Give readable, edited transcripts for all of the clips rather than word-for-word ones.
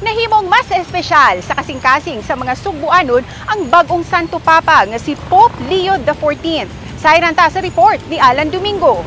Nahimong mas espesyal sa kasing-kasing sa mga Sugbuanon ang bagong Santo Papa nga si Pope Leo XIV. Sayran ta sa report ni Alan Domingo.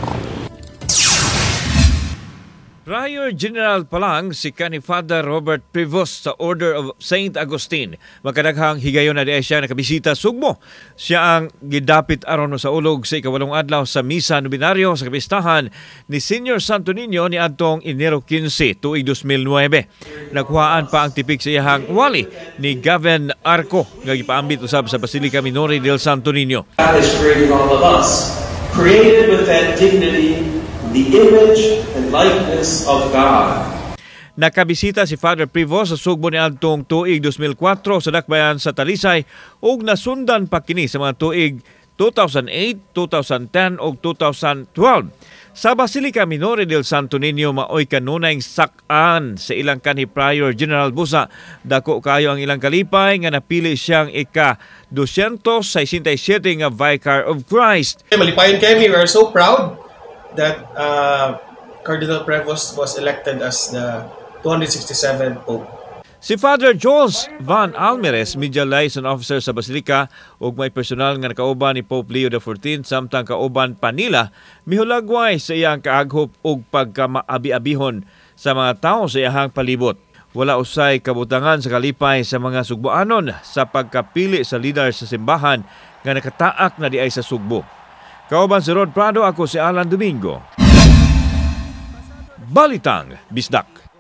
Prior General pa lang si kanhi Father Robert Prevost sa Order of Saint Augustine. Makadaghang higayon na diay siya nakabisita Sugbo. Siya ang gidapit aron sa ulog sa 8 adlaw sa misa nobenaryo sa kapistahan ni Senior Santo Niño ni adtong Enero 15 tuig 2009. Nakuhaan pa ang tipik sa iyahang wali ni Gavin Arco nga gipaambit usab sa Basilica Minore del Santo Niño. God has created all of us, created with that dignity, the image and likeness of God. Nakabisita si Father Prevost sa Sugbo ni adtong tuig 2004 sa dakbayan sa Talisay ug nasundan pa kini sa mga tuig 2008, 2010 ug 2012. Sa Basilica Minore del Santo Niño, maoy kanunayng sak-an sa ilang kanhi Prior General, busa dako kayo ang ilang kalipay nga napili siyang ika 267 nga Vicar of Christ. Malipayon kami, we are so proud that Cardinal Prevost was elected as the 267th Pope. Si Father Jules Van Almeres, Media Liaison Officer sa Basilica ug may personal nga nakauban ni Pope Leo XIV samtang kauban pa nila, mihulagway sa iyang kaaghop ug pagkamaabi-abihon sa mga tawo sa iyahang palibot. Wala usay kabutangan sa kalipay sa mga Sugboanon sa pagkapili sa leader sa simbahan nga nakataak na diay sa Sugbo. Kauban si Rod Prado, ako si Alan Domingo. Balitang Bisdak.